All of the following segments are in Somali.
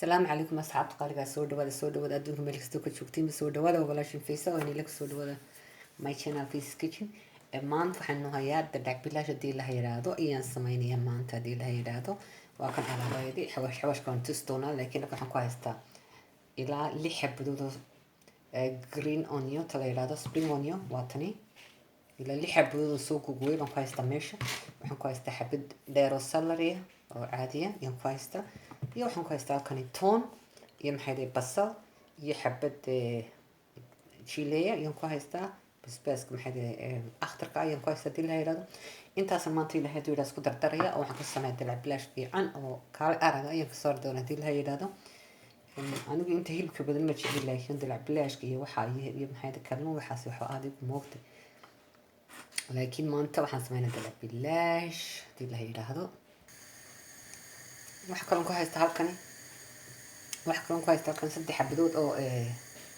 Asalaamu calaykum asxaabta qaaligaa, soo dhawaada, soo dhawaada. Adduunka meel kastoo ka joogtiin, soo dhawaada. Waa walaashin Faysa oo inila soo dhawaada my channel, Faysa's Kitchen. Maanta waxaan noo hayaa dalac bilaash, haddii la yiraahdo, ayaan sameynayaa maanta, haddii la yiraahdo. Waa kan alaabayadii. Xawaash, xawaashka waan tusi doonaa, laakiin halka waxaan ku haystaa ilaa lix xabadood oo green onion ta la yiraahdo, spring onion waa tani. Ilaa lix xabadood oo soo gogooyay baan ku haystaa meesha. Waxaan ku haystaa xabad dheer oo celery ah oo caadiya ayaan ku haystaa, iyo waxaan ku haystaa halkani toon iyo, maxay dhahay, basal iyo xabad chileya ayaan ku haystaa. Basbaaska, maxay dhahay, akhtarka ayaan ku haystaa, hadii la yiraahdo. Intaasna maanta, Ilahay haduu yidhahdo, isku dardaraya oo waxaan ka sameeya dalac bilaash fiican oo kaale araga ayaan ka saari doonaa, hadii la yiraahdo. Anigu inta hilibka badan ma jecli, laakiin dalac bilaashka iyo waxa iyo, maxay dhahay, kalluun, waxaas waxa aad igu moogtay. Laakiin maanta waxaan sameynaa dalac bilaash, hadii la yiraahdo. Waxa kaloon ku haystaa halkani, waxa kaloon ku haystaa halkan saddex xabadood oo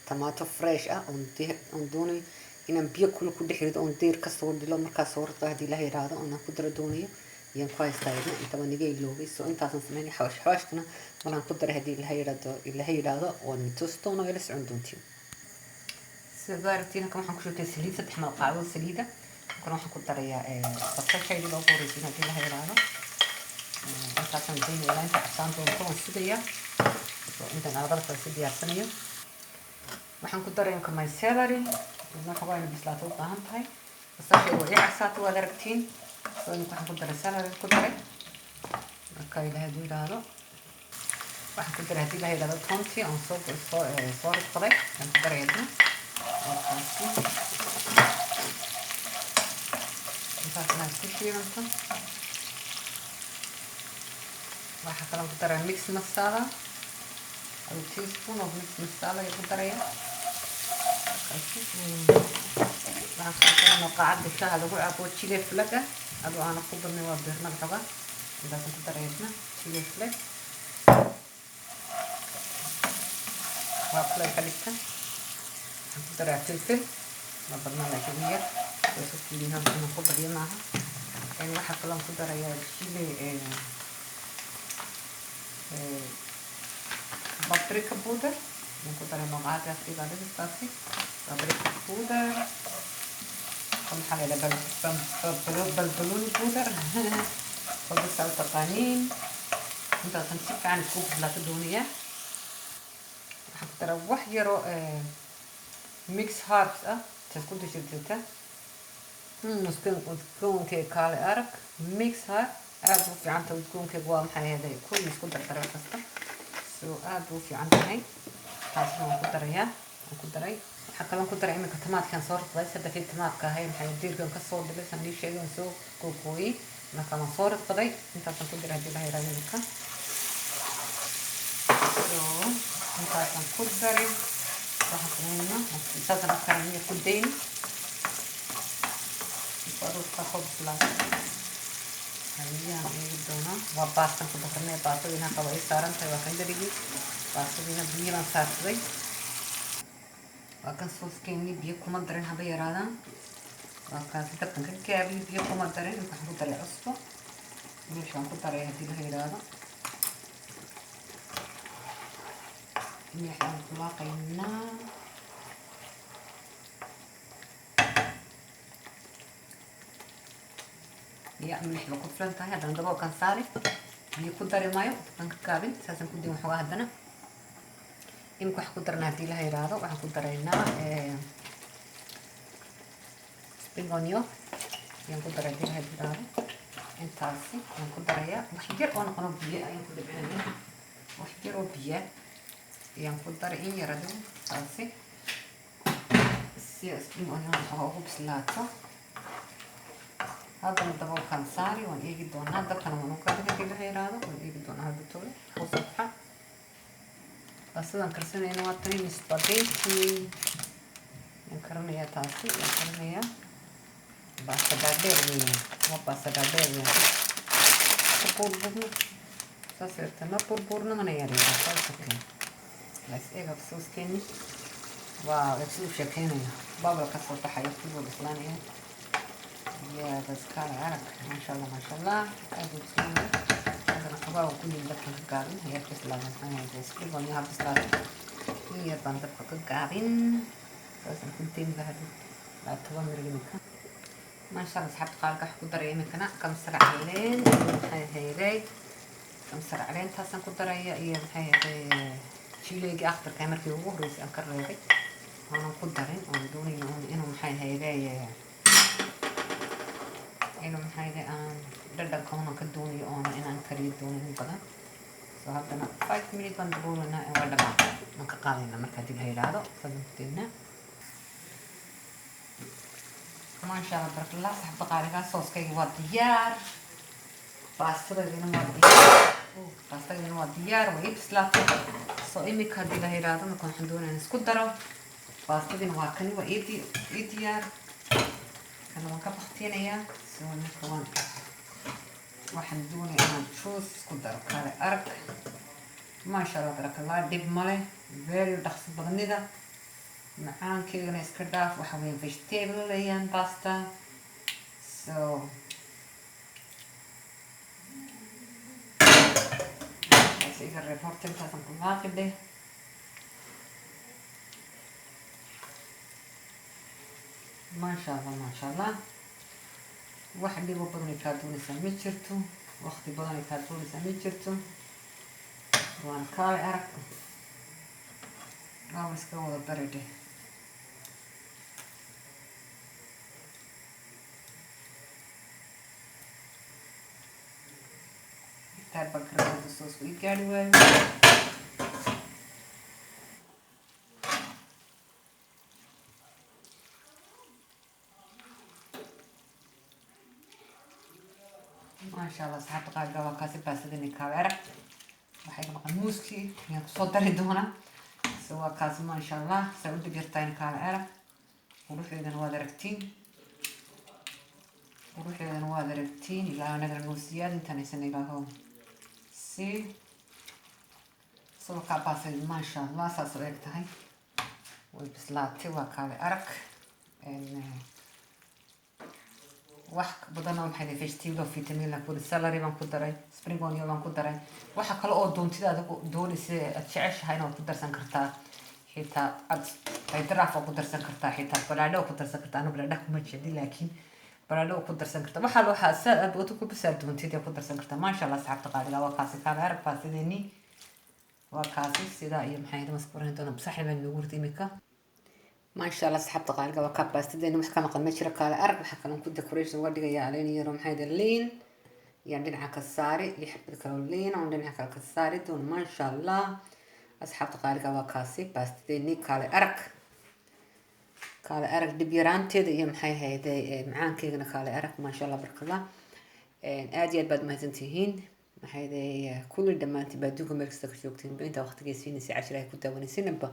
tomato fresh ah oon doonayo inaan biyo kulul ku dhex rido, oon diir kasoo dhilo markaas soo ridqo, haddii la yiraahdo, oon ku daro doonayo ayaan ku haystaa idna. Intaba niga iloobay, so intaasan sameynay. Xawaash, xawaashkana markaan ku daray, haddii ilaha yiraahdo, waan tusi doonaa, ila socon doontiin. Sidaad aragtiin, halkan waxaan ku shubtay saliid, 3 malqacdood saliida. Halkan waxaan ku darayaa basashaydii loogu horreysiin, haddii la yiraahdo. Intaasaan daynaya ilaa inta casaan doonto, waan sugayaa. So intaan alaabada kale si diyaarsanayo, waxaan ku daray imka my celery. Idna waxoogaa inay bislaato u baahan tahay. Basasha waa ii casaatay, waad aragtiin. So imika waxaan ku daray celery ku daray. Marka, Ilahay haduu yidhaahdo, waxaan ku daray, haddii Ilahay yidhahdo, toontii oon soo ridqaday ayaan ku daray idna. Markaasi intaas inaad isku shiilanto. Waxaa kaloo ku daraa mix masala, a teaspoon of mix masala ayaan ku daraya. Waxaan ku daraa qaacadda shaaha lagu cabo chili flake ah, adoo aana ku badnay, waa birnad xogaa. Intaasaan ku daray idna chili flake, waa kuleyl ka dhigta. Waxaan ku daraa filfil, ma badna laakiin yar inaan ku badiyo maaha. Waxaa kaloon ku darayaa chili paprika powder ayaan ku daray noocaadaas dhigaadhigistaasi paprika powder, maxaa la yidhaha, balbaluuni powder, kolbasa u taqaaniin. Intaasan si fiican isku bislaato doonayaa. Waxaan ku daraa wax yaroo mix herbs ah, intaad ku dashirtata udgoonkee kaale arag. Mix herb aad u fiican tahay udgoonkeega, waa, maxay ahayd, kulli isku dardaray kasta, so aad buu u fiican tahay. Taasna waan ku darayaa, waan ku daray. Waxaa kaloon ku daray iminka tamaadkaan soo ridqday, saddexdii tamaadka ahay, maxay, diirkan kasoo dhilay, saan ii sheegay, waan soo googooyey, marka waan soo ridqaday. Intaasaan ku daray, haddii la yiraahdo iminka. So intaasaan ku daray. Waxaan sameynaa saasaan u karinaya, ku dayn aruurka koo bislaato ayaan eegi doonaa. Waa baastan ku dakarnay, baastadiina qaba ay saaran tahay. Waa kan dharigii baastadiina biyo baan saarsaday. Waa kan sauce-keenii, biyo kuma darin haba yaraadaan. Waa kaasi, dabkan ka gaabiyo, biyo kuma darin. Waxaan ku daray cusbo, milix baan ku daray, haddii la yiraahdo. Milix aan kulaaqaynaa. Ya, milix ba ku filan tahay. Haddana daboolkan saari, biyo ku dari maayo, dabkan ka gaabin, saasaan ku dayn waxoogaa. Haddana imika waxaan ku darnaa, haddii la yiraahdo, waxaan ku daraynaa spring onion ayaan ku daray, haddii la yiraahdo. Intaasi ayaan ku darayaa. Wax yar oo noqono biyo ayaan ku dhibcinaya, wax yar oo biyo ayaan ku daray, in yar adigu taasi, si spring onion waxoogaa ugu bislaato. Haddana daboolkaan saari, waan eegi doonaa. Dabkana waan u gaabin, haddii la yiraahdo. Waan eegi doonaa hadda tole kusoo baxa. Baastadan karsanayna waa tani, spaghetti ayaan karinayaa, taasi ayaan karinayaa. Baasta dhaadheer weeyaan, waa baasta dhaadheer weeyaan. Ku burburno saas yarta, ma burburno mana yareeyo, saas okay. Las eega sauce-keeni. Waa siduu sheekeynaya, bubble ka soo baxaya, kulligood bislaanaya. Ya, bas kaale arag, maasha Allah, maasha Allah, aad buu bislaanaya. Haddana Xogaa ku yimid dabkan ka gaabin, yar bislaada, maxay ahayd, spring onion ha bislaado. In yar baan dabka ka gaabin, saasaan ku dayn lahaa ilaa 10 mirir imika. Maasha Allah, asxaabta qaalka, wax ku daraya iminkana kamsar caleen, maxay ahayday, kamsar caleentaasaan ku daraya iyo, maxay ahayday, chiligii akhdarka markii ugu horreysay aan ka reebay oonan ku darin, oon doonayo inuu, maxay ahayday, inuu, maxay ahayday, aan dhadhanka unan ka doonayo oona inaan kariyo doonin in badan. So haddana 5 minute baan daboolanaa, waa dhamaatay, waan ka qaadaynaa marka haddii la yidhaahdo, saasaan ku daynaa. Maasha Allah, barakallah, saxabta qaaligaa, sooskayga waa diyaar, baastadaydina waa diyaar, baastadaydina waa diyaar, waa ii bislaatay. So imika haddii la yidhaahdo, marka waxaan doonaya isku daro. Baastadina waa kani, waa ii diyaar, kana waan ka baktinayaa. So marka waxaan doonaya inaan juice isku daro. Kale arag, maasha Allah, barakallah, dhib male, very dhaqso badnida, macaankeygana iska dhaaf. Waxa weeye vegetable leeyaan basta. So taas iga reeb horta, intaasan ku laaqi dheh. Maasha Allah, maasha Allah, wax dhibo badan ay kaa doonaysaa ma jirto, waqti badan ay kaa doonaysaa ma jirto. Waan kaale arag, waaba iska wada dari dheh. Intaa background soosku ii gaari waayo. Maasha Allah, asxaabta qaaliga, waa kaasi baasadani kaale arag. Waxay ka maqan muuskii ayaan kusoo dari doonaa. So waa kaasi, maasha Allah, saa u dhib yartahay, kaale arag, quruxdeedana waad aragtiin, quruxdeedana waad aragtiin. Ilaahu nagana noo siyaad intaan haysan, Ilaahow si. So kaa baasay, maasha Allah, saas u eg tahay, way bislaatay, waa kaale arag. Wax badan oo, maxay, vegetable, vitamin la ku celery baan ku daray, spring onion baan ku daray. Waxa kale oo doontida adigu doonaysa aad jeceshahay inaad ku darsan kartaa, xitaa aad baydraaf oo ku darsan kartaa, xitaa balaadho oo ku darsan kartaa. Anu balaadha kuma jecli, laakiin balaadho oo ku darsan kartaa. Waxaa saa aad wado ku bisaa doontid ku darsan kartaa. Maasha Allah, asxaabta qaaliga, waa kaasi kaale arag, baasideeni waa kaasi. Sidaa iyo, maxay ahayd, maskuurayn doona saxi baan noogu rid imika. Maasha Allah, asxaabta qaaliga, waa kaa baastadeena, wax ka maqan ma jiro, kaale arag. Waxaa kaloon ku decoration uga dhigaya caleen yaro, maxay ahayd, liin ayaan dhinaca ka saari iyo xabad kaloo liin oon dhinaca kale ka saari doono. Maasha Allah, asxaabta qaaliga, waa kaasi baastadeeni, kaale arag, kaale arag, dhib yaraanteeda iyo, maxay ahayd, macaankeygana, kaale arag. Maasha Allah, barakallah, aad iyo aad baad mahadsantihiin, maxay ahayd, kulli dhammaantiin baa adduunka meel kasta ka joogtiin intaa waqtigay siinaysa cashir ay ku daawanaysiinaba,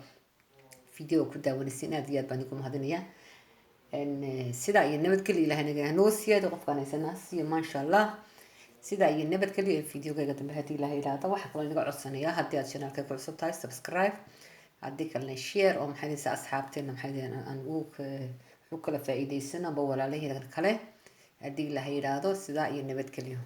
video ku daawanaysiin, aad iyo aad baan igu mahadinayaa. Sidaa iyo nabadgelyo, Ilahay naga noo siyaado, qofkaan haysanaa siiyo. Maasha Allah, sidaa iyo nabadgelyo. Videogayga dambe haddii Ilahay yidhaahdo, waxaa kaloo inaga codsanayaa, haddii aad channelka ku cusub tahay, subscribe, haddii kalena share, oo maxay dhahaysaa, asxaabteena, maxay dhahayn, aan u kala faa'iidaysano amba walaalaheena kale, haddii Ilahay yidhaahdo. Sidaa iyo nabadgelyo.